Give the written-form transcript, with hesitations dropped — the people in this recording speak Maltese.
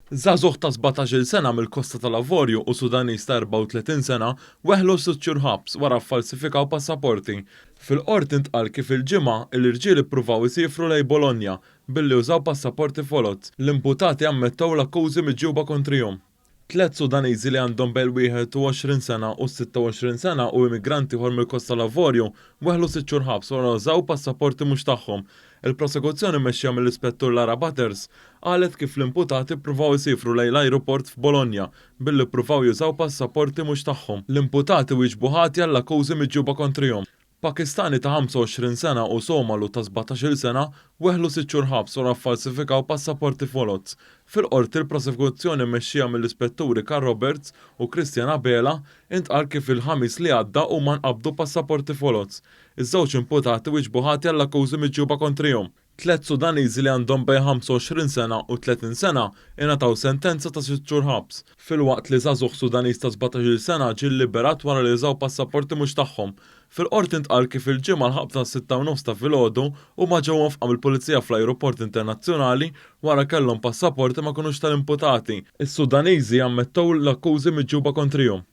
Żagħżugħ ta' 17-il sena mill-Kosta tal-Avorju u Sudaniż ta' 34 sena weħlu sitt xhur ħabs wara ffalsifikaw passaporti. Fil-Qorti ntqal kif il-Ġimgħa, l-irġiel ippruvaw isiefru lejn Bologna billi użaw passaporti foloz. L-imputati ammettew l-akkużi miġjuba kontrihom. Tliet Sudaniżi li għandhom bejn il-21 sena u s-26 sena u immigrant ieħor mill-Kosta tal-Avorju weħlu sitt xhur ħabs wara użaw passaporti mhux tagħhom. Il-prosekuzzjoni mmexxija mill-Ispettur Lara Butters qalet kif l-imputati ppruvaw isiefru lejn l-ajruport f'Bologna billi ppruvaw jużaw passaporti mhux tagħhom. L-imputati wieġbu ħatja għall-akkużi miġjuba kontrihom. Pakistani ta' 25 sena u Somalu ta' 17-il sena weħlu sitt xhur ħabs wara ffalsifikaw passaporti foloz. Fil-Qorti l-prosekuzzjoni mmexxija mill-Ispetturi Karl Roberts u Christian Abela intqal kif il-Ħamis li għadda huma nqabdu b'passaporti foloz. Iż-żewġ imputati wieġbu ħati għall-akkużi miġjuba kontrihom. Tliet Sudaniżi li għandhom bejn 25 sena u 30 sena ingħataw sentenza ta' sitt xhur ħabs, filwaqt li żagħżugħ Sudaniż ta' 17-il sena ġie lliberat wara li użaw passaporti mhux tagħhom. Fil-Qorti ntqal kif il-Ġimgħa l-ħabta tas-sitta u nofs ta' filgħodu huma ġew mwaffqa mill-Pulizija fl-ajruport internazzjonali wara kellhom passaporti ma kinux tal-imputati. Is-Sudaniżi ammettew l-akkużi miġjuba kontrihom.